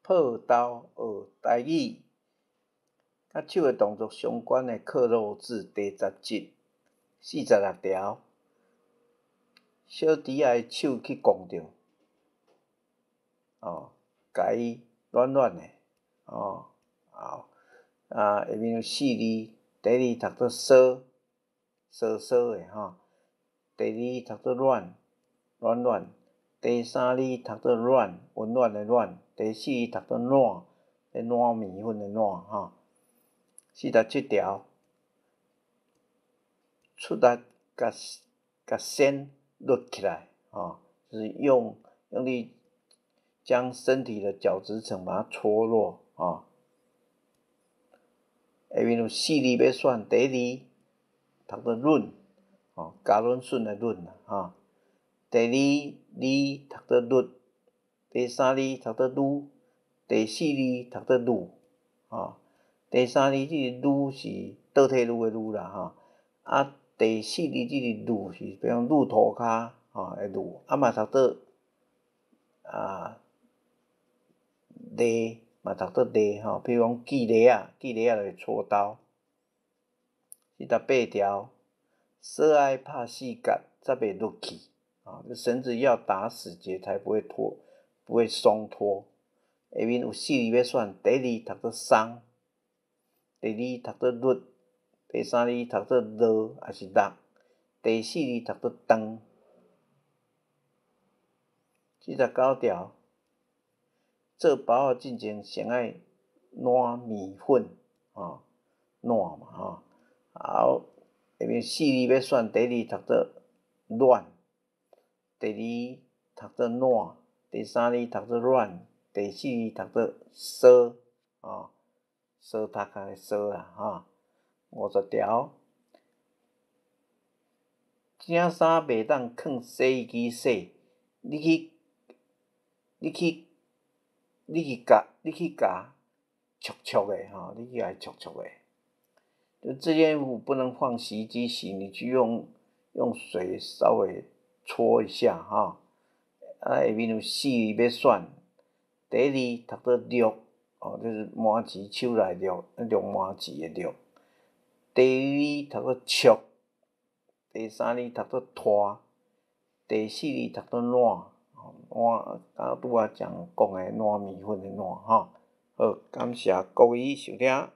破刀學台語，佮手的動作相關的克漏字第十節46條，小豬仔的手去摃著，哦，共伊軟軟的，哦，好，啊，下面有四字，第一字讀做挲，挲挲的吼，第二字讀做軟，軟軟，第三字讀做暖，溫暖的暖，第四字讀做湳，湳麵粉的湳吼。47條，出力共共身攄起來，吼，就是用力將身體的角質層把它搓落，吼。下面有四字欲選，第一字讀做潤，吼，加侖筍的潤啦，吼。第二字讀做律，第三字讀做攄，第四字讀做攄，吼。第三字這个攄是倒退嚕的嚕啦，吼。啊，第四字這个攄是比如講路塗跤，吼的路，啊嘛讀做啊犁嘛讀做犁吼，比如講鋸犁仔，鋸犁仔就是銼刀。48條，索愛拍死結才袂落去，啊，這繩子要打死結才不會脫，不會鬆脫。下面有四字欲選，第一字讀做鬆，第二字讀做律，第三字讀做落，抑是落，第四字讀做斷。49條，做包仔進前先愛湳麵粉，吼，湳嘛吼。好，下面四字欲選，第一字讀做暖，第二字讀做湳，第三字讀做軟，第四字讀做挲，吼，挲頭殼的挲啦，吼。50條，這領衫袂當囥洗衣機洗，你去，你去，你去共，你去共戳戳的，吼，你去共伊戳戳的。就這件衣服不能放洗衣機洗，你去用水稍微搓一下，哈。啊，下面有四字欲選，第一字讀做漉，哦，就是麻糍手內漉，漉麻糍的漉。第二字讀做戳，第三字讀做拖，第四字讀做湳，湳，剛拄仔講講的湳麵粉的湳，吼。好，感謝各位收聽。